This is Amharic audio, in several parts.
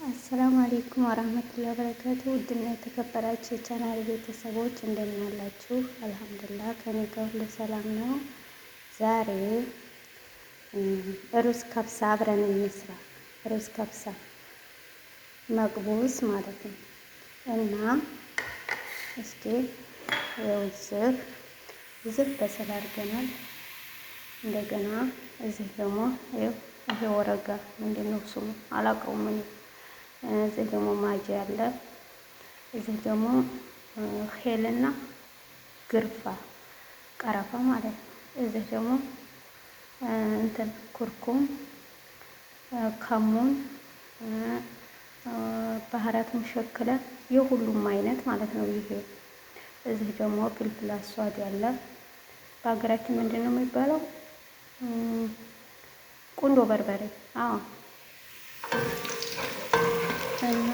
السلام عليكم ورحمة الله وبركاته። ውድና የተከበራችሁ የቻናል ቤተሰቦች እንደምን አላችሁ? الحمد لله ከኔ ጋር ሁሉ ሰላም ነው። ዛሬ ሩዝ ከብሳ አብረን እንስራ። ሩዝ ከብሳ መቅቡስ ማለት ነው እና እስኪ ያው እዚህ በሰል አድርገናል። እንደገና እዚህ ደግሞ ይሄ ወረጋ ምንድን ነው ስሙ አላውቀውም እኔ። እዚህ ደግሞ ማጂ አለ። እዚህ ደግሞ ሄልና ግርፋ ቀረፋ ማለት ነው። እዚህ ደግሞ እንትን ኩርኩም፣ ከሙን፣ ባህራት ሙሸክለ የሁሉም አይነት ማለት ነው። ይሄ እዚህ ደግሞ ፍልፍል አስዋድ ያለ በሀገራችን ምንድን ነው የሚባለው? ቁንዶ በርበሬ። አዎ እና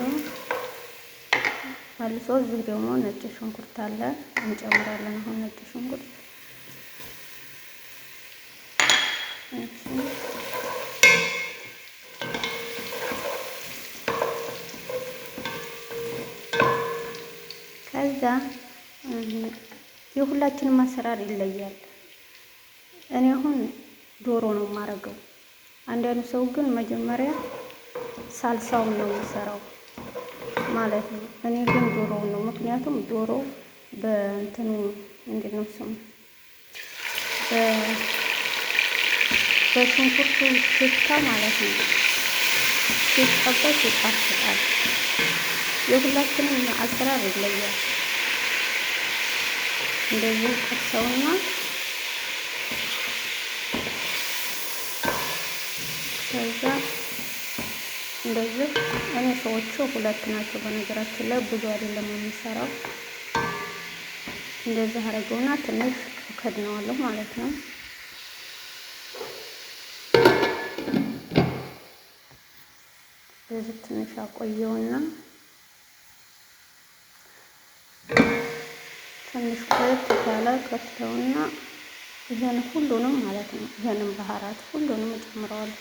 መልሶ እዚህ ደግሞ ነጭ ሽንኩርት አለ እንጨምራለን። አሁን ነጭ ሽንኩርት ከዛ የሁላችንም አሰራር ይለያል። እኔ አሁን ዶሮ ነው የማደርገው። አንዳንዱ ሰው ግን መጀመሪያ ሳልሳውን ነው የሚሰራው ማለት ነው። እኔ ግን ዶሮውን ነው፣ ምክንያቱም ዶሮ በእንትኑ ምንድን ነው ስሙ በሽንኩርቱ ሽታ ማለት ነው ሲጠበስ ይጣፍጣል። የሁላችንም አሰራር ይለያል። እንደዚህ ጠብሰውና ከዛ እንደዚህ እኔ ሰዎቹ ሁለት ናቸው። በነገራችን ላይ ብዙ አይደለም የሚሰራው። እንደዚህ አደረገውና ትንሽ እከድነዋለሁ ማለት ነው። እንደዚህ ትንሽ አቆየውና ትንሽ ቆየት ካለ ከፍተውና ይሄን ሁሉንም ማለት ነው ይሄንን ባህራት ሁሉንም እጨምረዋለሁ።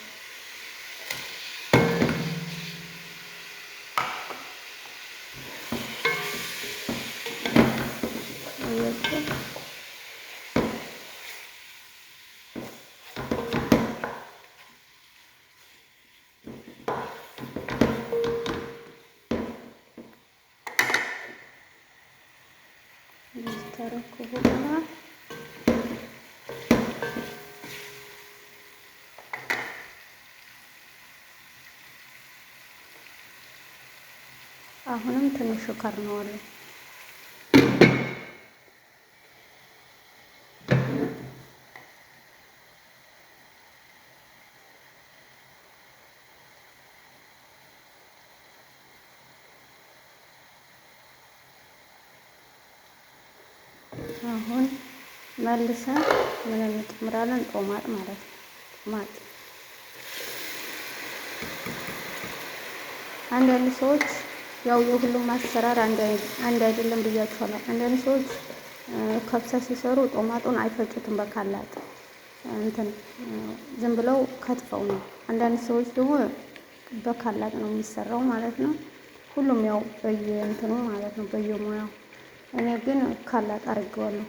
ካረኩ በኋላ አሁንም ትንሹ ከርነዋለሁ። አሁን መልሰን ምን እንጨምራለን? ጦማጥ ማለት ነው። ጦማጥ አንዳንድ ሰዎች ያው የሁሉም አሰራር አንድ አይደለም ብያችኋለሁ። አንዳንድ ሰዎች ከብሳ ሲሰሩ ጦማጡን አይፈጩትም በካላጥ እንትን ዝም ብለው ከትፈው ነው። አንዳንድ ሰዎች ደግሞ በካላጥ ነው የሚሰራው ማለት ነው። ሁሉም ያው በየእንትኑ ማለት ነው በየሙያው። እኔ ግን ካላጥ አድርጌዋለሁ።